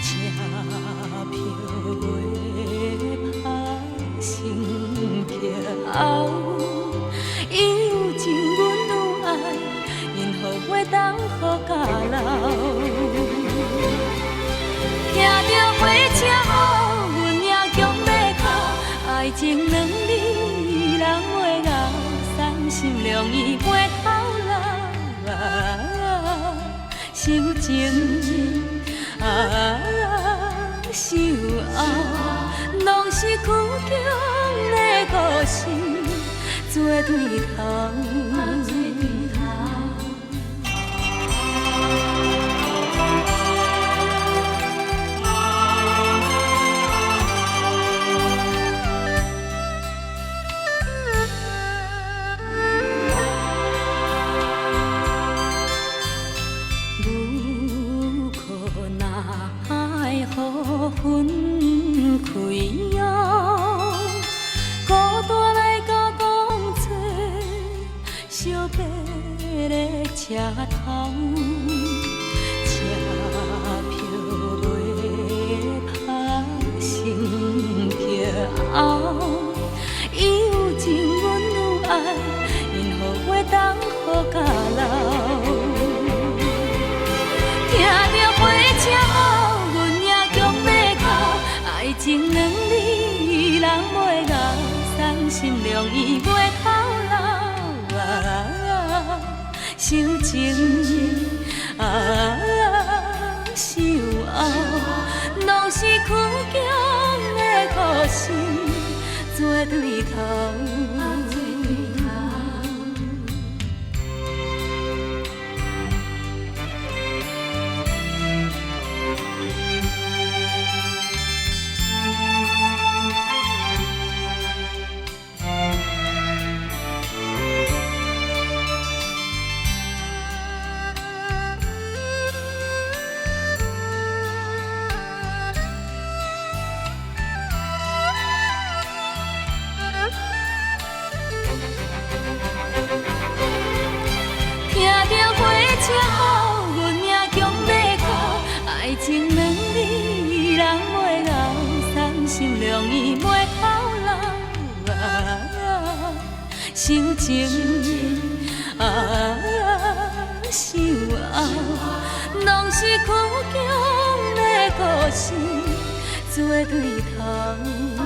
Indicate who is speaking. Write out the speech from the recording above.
Speaker 1: 車票袂拍成骄傲。伊有情，阮有愛，緣予袂當好甲老。聽著火車號，阮也強欲哭，愛情兩字人袂熬，三心兩意袂頭路。啊，傷情啊，傷後，攏是苦強的故事做對頭。無可奈何分開喲，孤單來到講做惜別的車頭，車票袂拍成驕傲。伊有情，阮有愛，緣予袂當好甲老。聽著火車號，阮也強欲哭，愛情兩字人袂熬，三心兩意袂頭路。啊，傷情啊，傷後，攏是苦強的故事做對頭。聽著火車號，阮也強欲哭，愛情兩字人袂熬，三心兩意袂頭路。啊，傷情啊，傷後，攏是苦強的故事做對頭。